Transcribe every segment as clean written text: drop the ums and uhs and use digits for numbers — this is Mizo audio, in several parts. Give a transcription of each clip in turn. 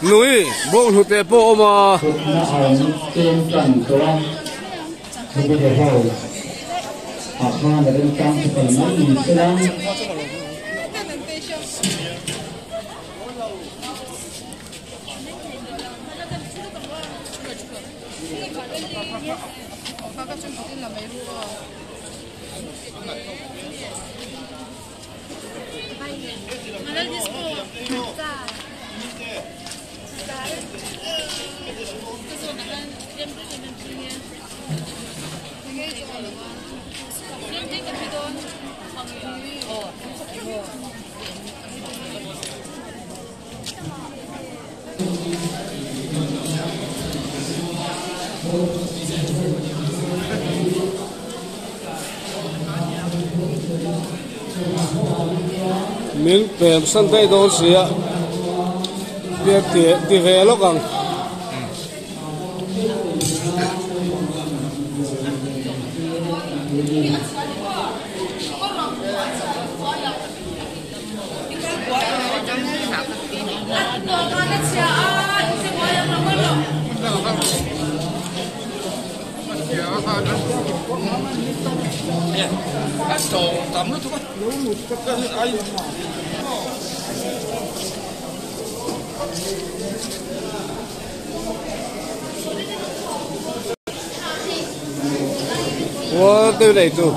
Nui bawnghnute pawh a awm a. Min pem san daih dawn si a tia ti ve lawk ang. Ua tiêu này tu.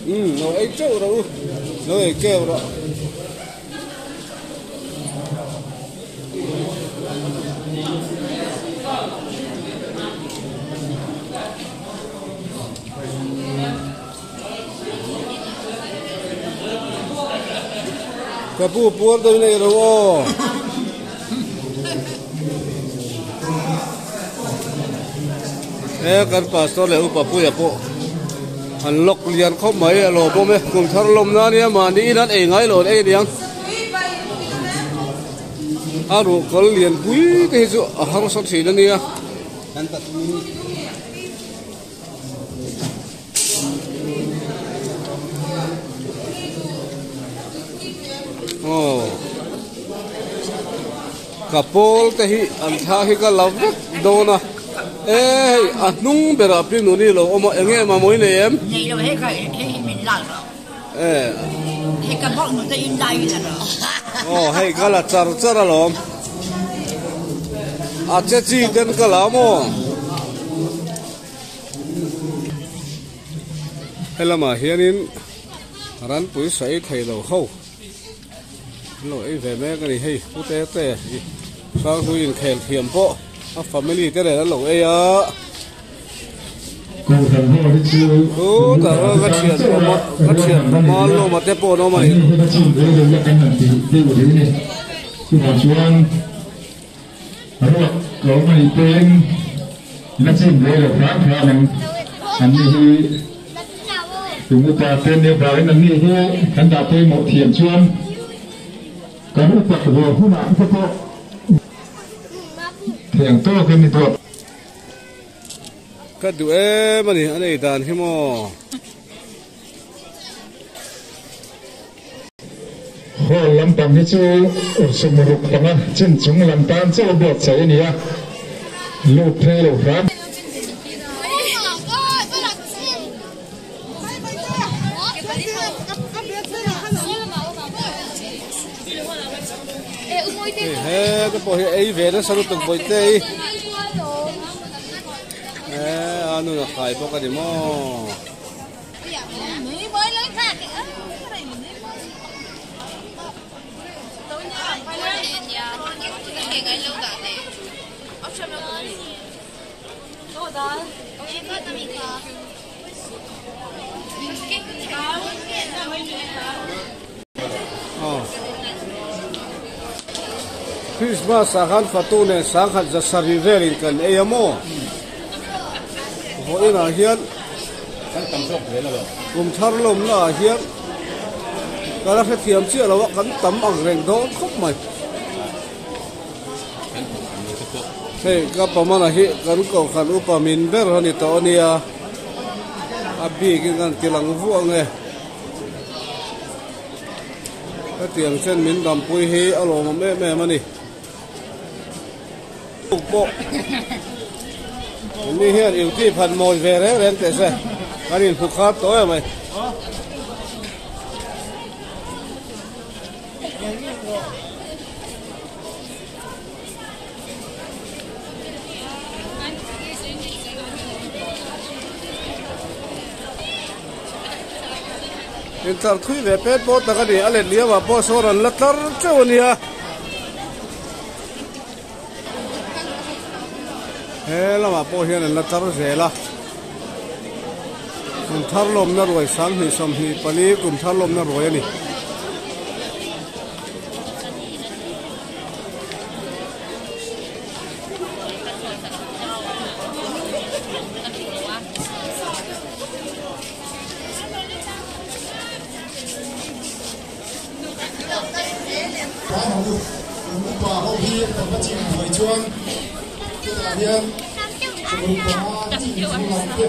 Umm lo ei teuh rawh u lo ei keuh rawh. Ka pu puar deuhin a ei ro aw. He kan pastor leh upa puia pawh an lawk lian khawp mai a lawm awm e kum thar lawm nan nia mahni in an ei ngai lo an ei aniang a ruhkawl lian pui te hi chu a harsa thin ania. Aw ka pawl te hi an thla hi ka la vek dawn a e hei a hnung berah pi nuni lo awm a eng nge mamawh i nei em? Nei lo hei kha hei hi min lak rawh e hei ka bawk nute in dai in la rawh aw hei ka la char char alawm a che chi ten ka la maw. Helamah hianin ranpui sawi thei lo ho an lo ei ve mek a ni hei pu te te hi hranghlui inkhel thiam pawh a family te nen an lo ei a chutah chuan ka thian pawh ka thian pawh lawma te pawh an awm a ni. Ruak tlawm a nih pawhin la chim ve lo hram hram ang. Anni hi kum upa te nia vangin anni hi kan dah pawimawh thiam chuan kan upat ve hunah te pawh thiang tawkin i duat. Ka duh em a ni, a nei dan hi maw. Hall lampang hi chu sumruk panga chin chung lam tan chauh buatsaih a ni a, lut phei lo hram. Hei he te pawh hi ei ve nasa lutuk bawihte hi eh a nun a khai bawk a ni maw. Christmas ah khan fatu nen sangkhat za sarih velin kan ei a maw? Vawiin ah hian kum thar lawmna ah hian ka la hrethiam chiah lo a kan tam ang reng dawn khawp mai. Hei ka pamana hi kan kohhran upa min ber a ni tawh a nia a bikin kan ti lang vuah ang e. Hetiang chen min dampui hi a lawmawm em em a ni. Tuk pawh mi hian iuti phan mawi ve reng reng teh se kan inhmu khar tawh em mai. Intlar thui ve pet pawh tak a ni a let liam ah pawh sawn an la tlar teuh a nia he lamah pawh hian an la tlar zel a kum thar lawmna ruai sanghnih sawmhnih pali kum thar lawmna ruai a ni. Upa ho hi kan va chim buai chuan tunah hian chawlh panga chin chung lam te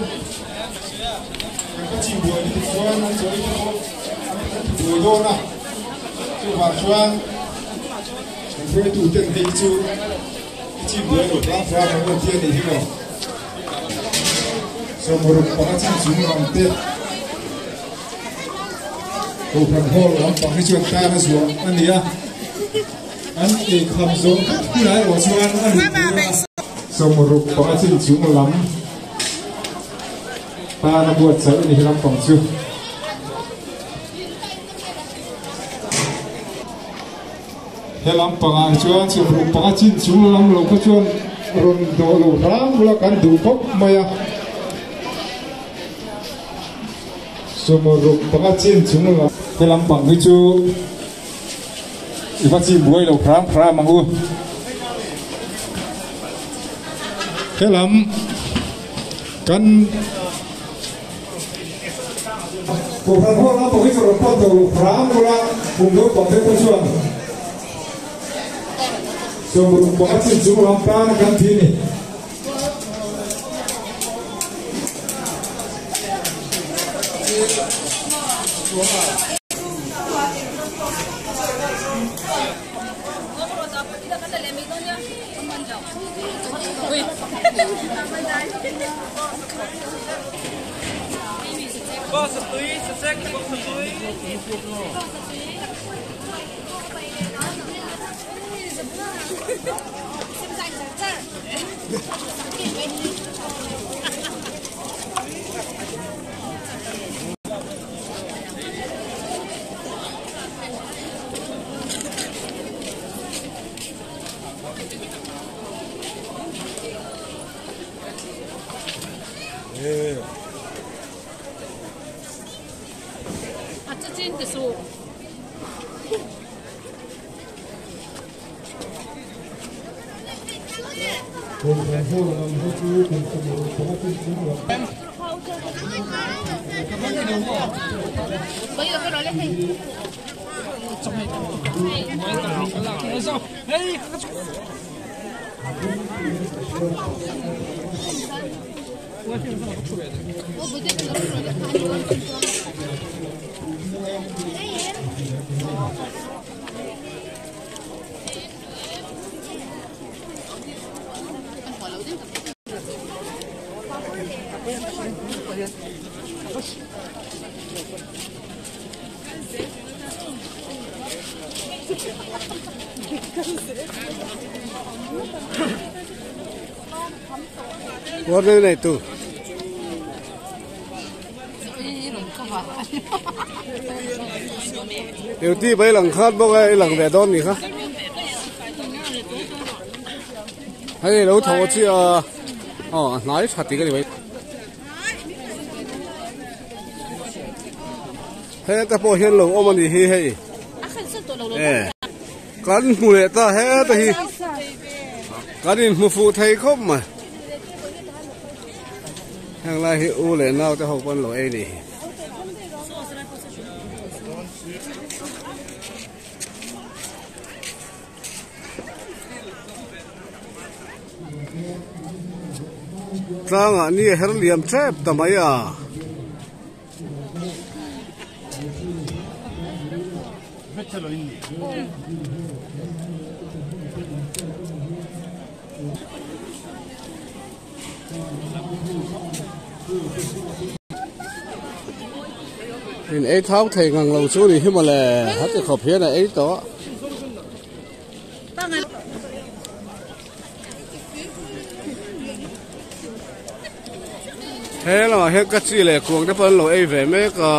kan va chim buai lutuk chuan an chaw ei te pawh an ti buai dawn a chuvang chuan kan hruaitu ten hei chu i chim buai lo tlang fang ang rawn ti a nih hi maw. Sawmruk panga chin chung lam te Kohhran hall lampang hi chuan tan a zuah a ni a, an eikham zawh vek hunah erawh chuan a luh tur a. Sawmruk panga chin chung lam tan a buatsaih a ni hi lampang chu. He lampangah chuan sawmruk panga chin chung lam lo kha chuan rawn dawh lo hram ula kan duh khawp mai a. Sawmruk panga chin chung lam. He lampang hi chu i va chim buai lo hram hram ang u. He lam kan. Kohhran ho lampang hi chu rawn pan tawh lo hram ula kum naupang te pawh chuan sawmruk panga chin chung lam tan kan ti a ni. Kawr nei tu. Tiểu ti bai lang khat bawk a i lang ve dawn ni kha. Hei lo tho chi a aw a hnai tha ti ka ni mai. He te pawh hian lo awm a ni hi hei. E. Kan hmu leh ta heta hi kan inhmu fuh thei khawp mai. Heng lai hi u leh nau te ho pawh an lo ei ni hi. Tlangah ni a her liam tep ta mai a. In ei thau thei ngang lo chu ni hi mawle heti khawp hian a ei tawh. He lamah hian ka chi leh kuang te pawh an lo ei ve mek a.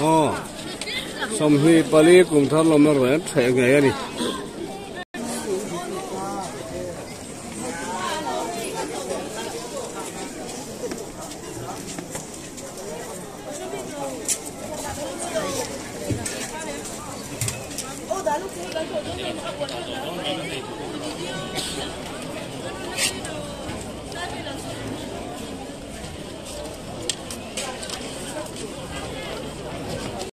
Aw 24 kum thar lawmna ruai an ṭheh ngei a ni.